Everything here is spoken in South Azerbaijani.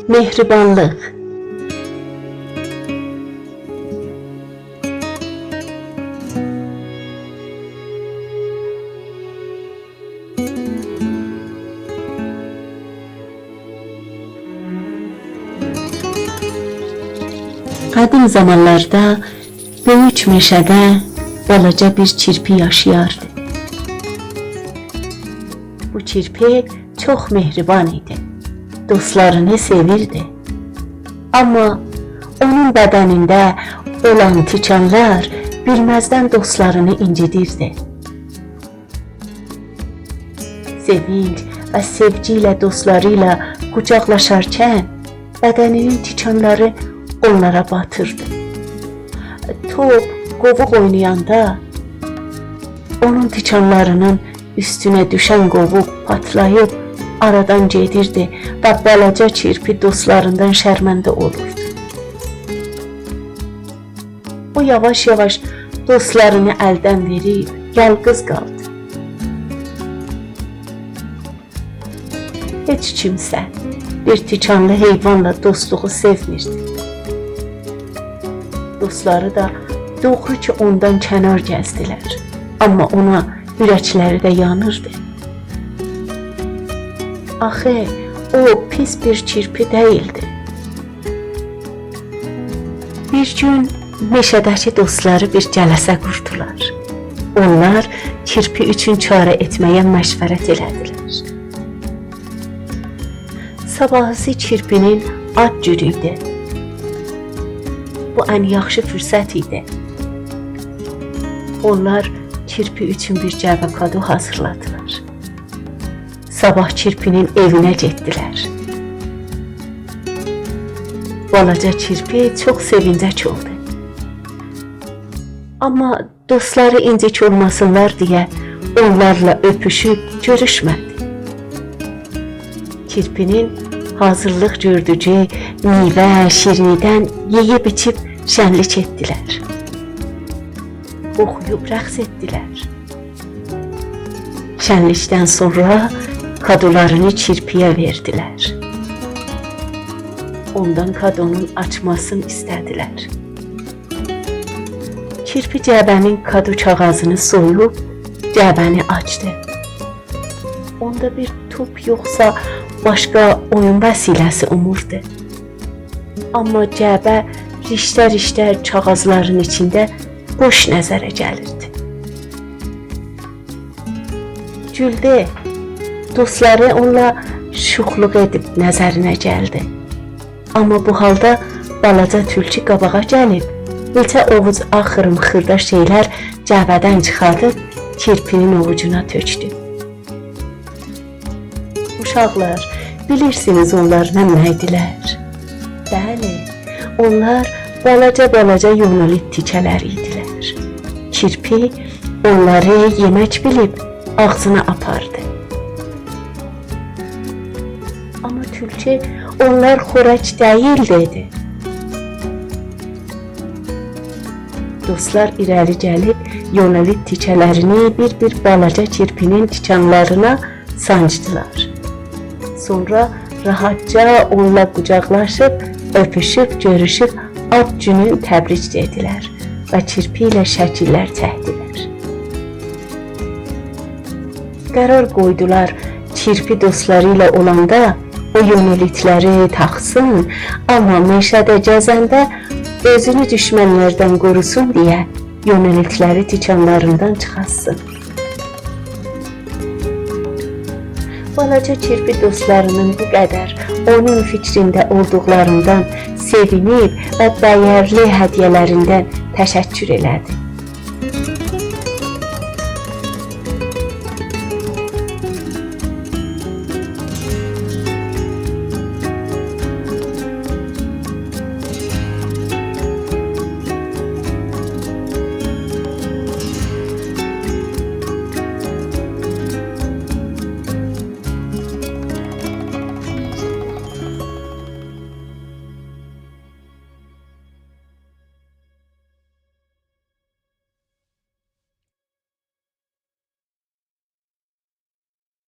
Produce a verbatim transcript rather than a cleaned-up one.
مهربانلیق. قدیم زامانلاردا بؤیوک مئشه‌ده بالاجا بیر کیرپی یاشایاردی. بو کیرپی چوخ مهربان ایدی. دوستلارینی سئویردی. آمما اونون بدنینده اولان تیکانلار بیلمزدن دوستلارینی اینجیدیردی. سئوینج و سئوگی ایله دوستلاری ایله قوجاقلاشارکن بدنینین تیکانلاری اونلارا باتیردی. توپ، قوووق اوینایاندا اونون تیکانلارینین اوستونه دوشن قوووق پاتلاییب آرادان گئدیردی و بالاجا کیرپی دوستلاریندان شرمنده اولوردو. او یاواش-یاواش دوستلارینی الدن وئریب یالقیز قالدی. هئچ کیمسه بیر تیکانلی حیوانلا دوستلوغو سئومیردی. دوستلاری دا دوغرو کی، اوندان کنار گزدیلر. آمما اونا اورکلری ده یانیردی. آخی او پیس بیر کیرپی دئییلدی. بیر گون مئشه‌ده‌کی دوستلاری بیر جلسه قوردولار. اونلار کیرپی اوچون چاره ائتمه‌یه مشورت ائله‌دیلر. صاباحیسی کیرپی‌نین آد گونو ایدی. بو ان یاخشی فرصت ایدی. اونلار کیرپی اوچون بیر جعبه کادو حاضیرلادیلار. صاباح کیرپی‌نین ائوینه گئتدیلر. بالاجا کیرپی چوخ سئوینجک اولدو. آمما دوستلاری اینجیک اولماسینلار دئیه اونلارلا اؤپوشوب گؤروشمه‌دی. کیرپی‌نین حاضیرلیق گؤردویو میوه، شیرینی‌دن یئییب ایچیب شنلیک ائتدیلر. اوخویوب رقص ائتدیلر. شنلیکدن سونرا کادولارینی کیرپی‌یه وئردیلر. اوندان کادونون آچماسینی ایسته‌دیلر. کیرپی جعبه‌نین کادو کاغاذینی سویوب جعبه‌نی آچدی. اوندا بیر توپ یوخسا باشقا اویون وسیله‌سی اوموردو. آمما جعبه ریشته-ریشته کاغاذلارین ایچینده بوش نظره گلیردی. گولدو. دوستلاری اونونلا شوخلوق ائدیب نظرینه گلدی. آمما بو حالدا بالاجا تولکو قاباغا گلیب، نئچه اوووج آغ خیردا شئیلر جعبه‌دن چیخاردیب کیرپی‌نین اوووجونا تؤکدو. اوشاقلار، بیلیرسینیز اونلار نمنه ایدیلر؟ بلی، اونلار بالاجا-بالاجا یونولیت تیکه‌لری ایدیلر. کیرپی اونلاری یئمک بیلیب آغزینا آپاردی. آمما تولکو «اونلار خورک دئییل» دئدی. دوستلار ایره‌لی گلیب یونولیت تیکه‌لرینی بیر-بیر بالاجا کیرپی‌نین تیکانلارینا سانجدیلار. سونرا راحتجا اونونلا قوجاقلاشیب، اؤپوشوب، گؤروشوب آد گونون تبریک دئدیلر و کیرپی ایله شکیللر چکدیلر. قرار قویدولار، کیرپی دوستلاری ایله اولاندا او یونولیتلری تاخسین، آمما مئشه‌ده گزنده اؤزونو دوشمنلردن قوروسون دئیه یونولیتلری تیکانلاریندان چیخارتسین. بالاجا کیرپی دوستلارینین بو قدر اونون فیکرینده اولدوقلاریندان سئوینیب و دَیرلی هدیه‌لریندن تشکر ائله‌دی.